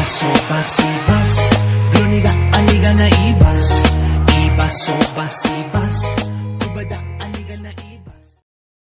Iba, soba, sibas. Luniga, aniga na ibas. Iba, soba, sibas. Kubada, aniga na ibas.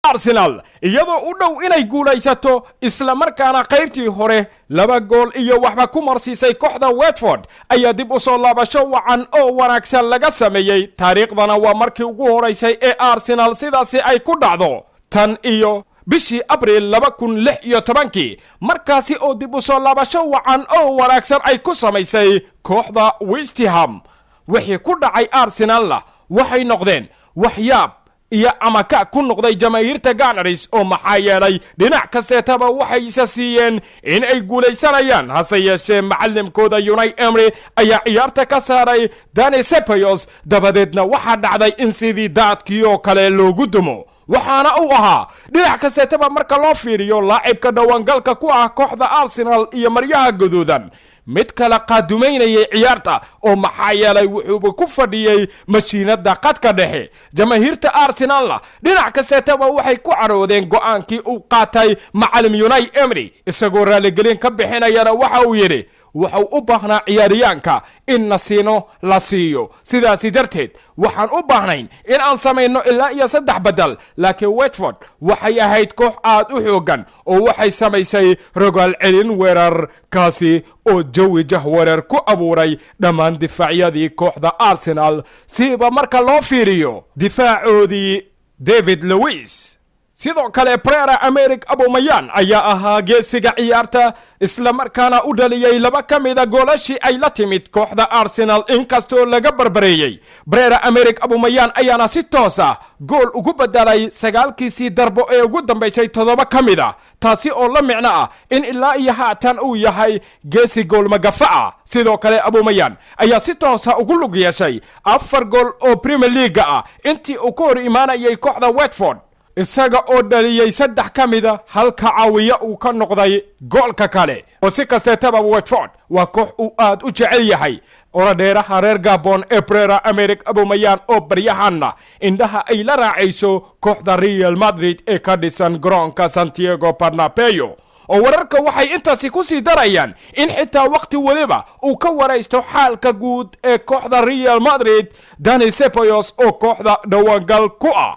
Arsenal iyadoo u dhow inay guulaysato, isla markaana qaybtii hore 2 gool iyo waxba ku marsiisay kooxda Watford, ayaa dib u soo laabasho wacan oo wanaagsan laga sameeyey. Taariikhdana waa markii ugu horeysay ee Arsenal sidaasi ay ku dhacdo tan iyo bishii Abriil 2016-kii, markaasi oo dib u soo laabasho wacan oo wanaagsan ay ku samaysay kooxda West Ham. Wixii ku dhacay Arsenalna waxay noqdeen waxyaab iyo amaka ku noqday jamaahiirta Gunners, oo maxaa yeelay dhinac kasteetaba waxay isa siiyeen in ay guulaysanayaan. Hase yeeshee macallimkooda Unai Emery ayaa ciyaarta ka saaray Dani Ceballos, dabadeedna waxaa dhacday in sidii daadkii oo kale loogu dumo. Waxaana uu ahaa dhinac kasteetaba marka loo fiiriyo laacibka dhowaangalka ku ah kooxda Arsenal iyo maryaha guduudan mid kala qaadumaynayay ciyaarta, oo maxaa yeelay wuxuuba ku fadhiyey mashiinada qadka dhexe. Jamaahiirta Arsenalna dhinac kasteetaba waxay ku caroodeen go'aankii uu qaatay macalim Unai Emery. Isagoo raaligelin ka bixinayana waxa uu yidhi wuxuu u baahnaa ciyaaryaanka in nasiino la siiyo, sidaasi darteed waxaan u baahnayn in aan samayno ilaa iyo saddex badal, laakiin Watford waxay ahayd koox aad u xooggan oo waxay samaysay rogaal celin weerar, kaasi oo jawi jahwareer ku abuuray dhammaan difaacyadii kooxda Arsenal, siba marka loo fiiriyo difaacoodii David Luiz. Sidoo kale Pierre Emerick Aubameyang ayaa ahaa geesiga ciyaarta, islamarkaana u dhaliyey laba ka mida goolashii ay la timid kooxda Arsenal, inkastoo laga barbareeyey. Pierre Emerick Aubameyang ayaana si toosa gool ugu bedelay sagaalkiisii darbo ee ugu dambaysay toddoba ka mid a, taasi oo la micno ah in ilaa iyo haatan uu yahay geesi goolmagafa ah. Sidoo kale Aubameyang ayaa si toosa ugu lug yeeshay afar gool oo Premier League-ga ah intii uu ka hor imaanayay kooxda Watford, isaga oo dhaliyey saddex ka mida, halka caawiye uu ka noqday goolka kale. Oo si kasteetaba Watford waa koox uu aad u jecel yahay oradheeraha reer Gabon ee Pierre Emerick Aubameyang, oo baryahanna indhaha ay la raacayso kooxda Real Madrid ee ka dhisan garoonka Santiago Bernabeu, oo wararka waxay intaasi ku sii darayaan in xitaa wakhti weliba uu ka waraysto xaalka guud ee kooxda Real Madrid Dani Ceballos, oo kooxda dhowaangal ku ah.